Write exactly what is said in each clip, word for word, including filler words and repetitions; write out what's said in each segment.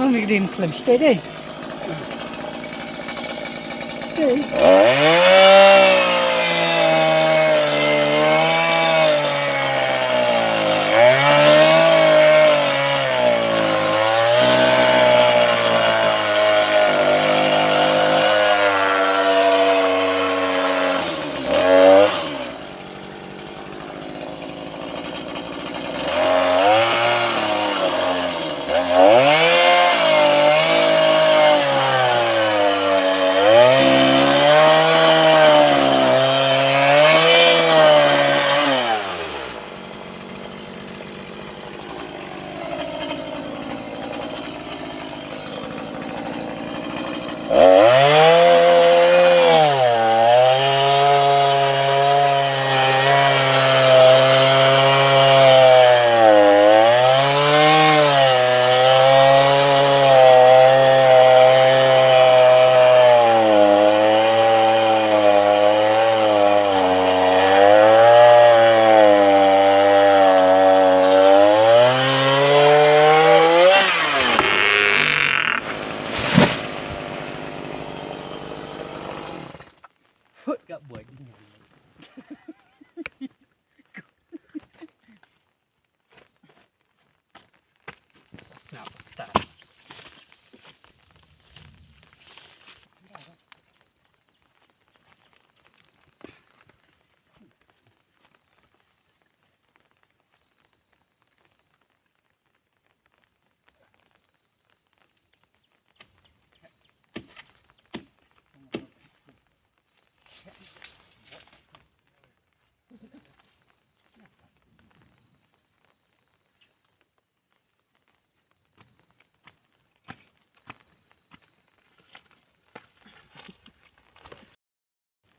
Wi din klem stay dei. Stay.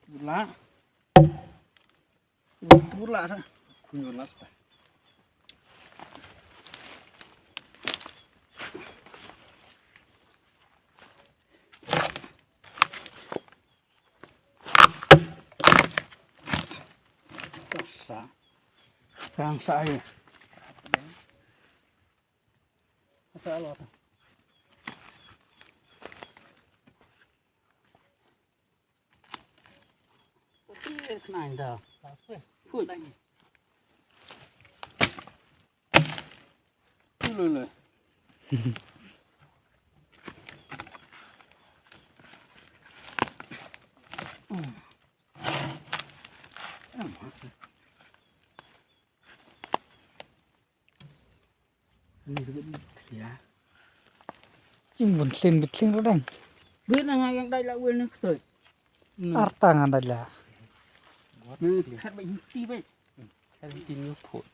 Bula. Bula sa. Kunyur lasta. Sa. Sang sa ai. Sa lo. Sa ti khnang da. Put. Lele. Ni ka bit ya. Jing bun thlin bit thlin rodang. Bit na nga yang dai la wel ni ktoi. Arta nga dai la. Ni khat ba inti ba. Khat inti ni phut.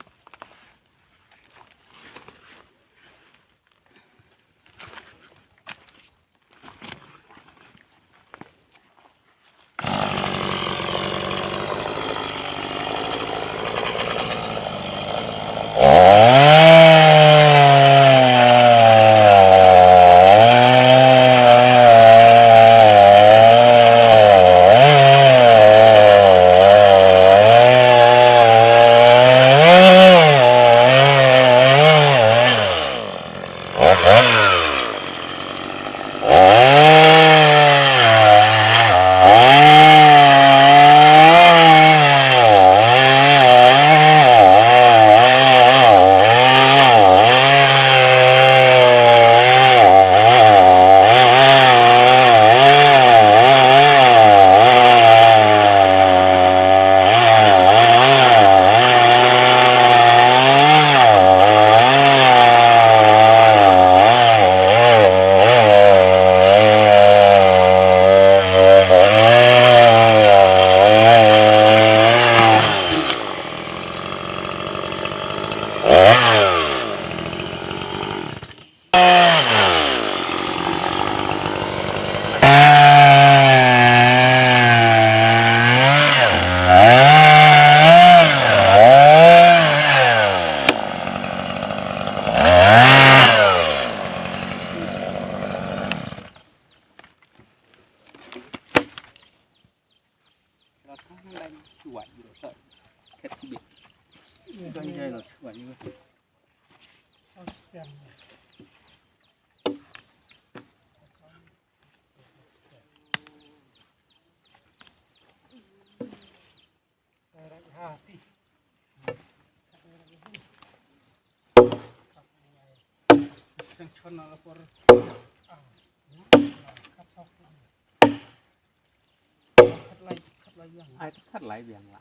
Ai, khat lai biang la.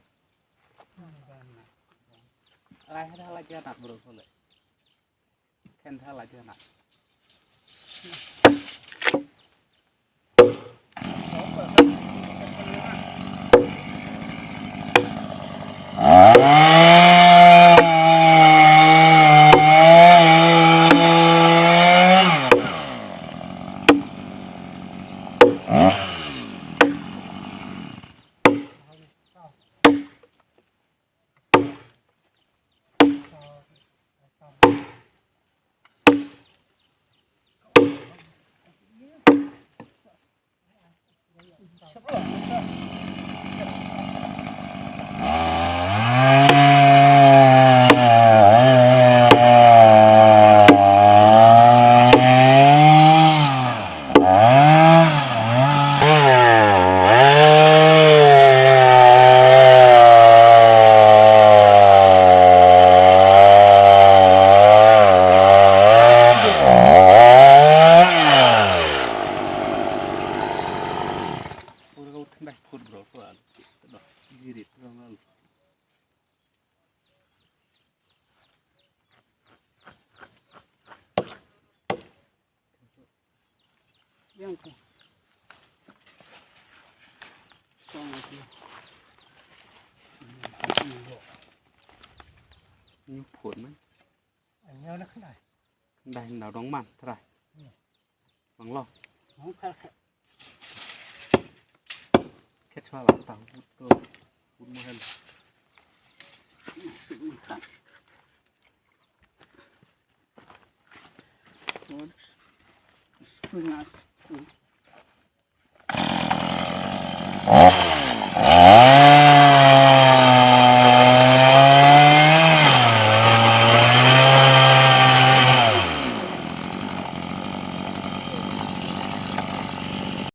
Ai, khat lai biang la. Khen tha la jana. Ñu phut man. Dai nau dong man trai. Mang lo. Khet chwa la ta hut ko. Hut mo hel.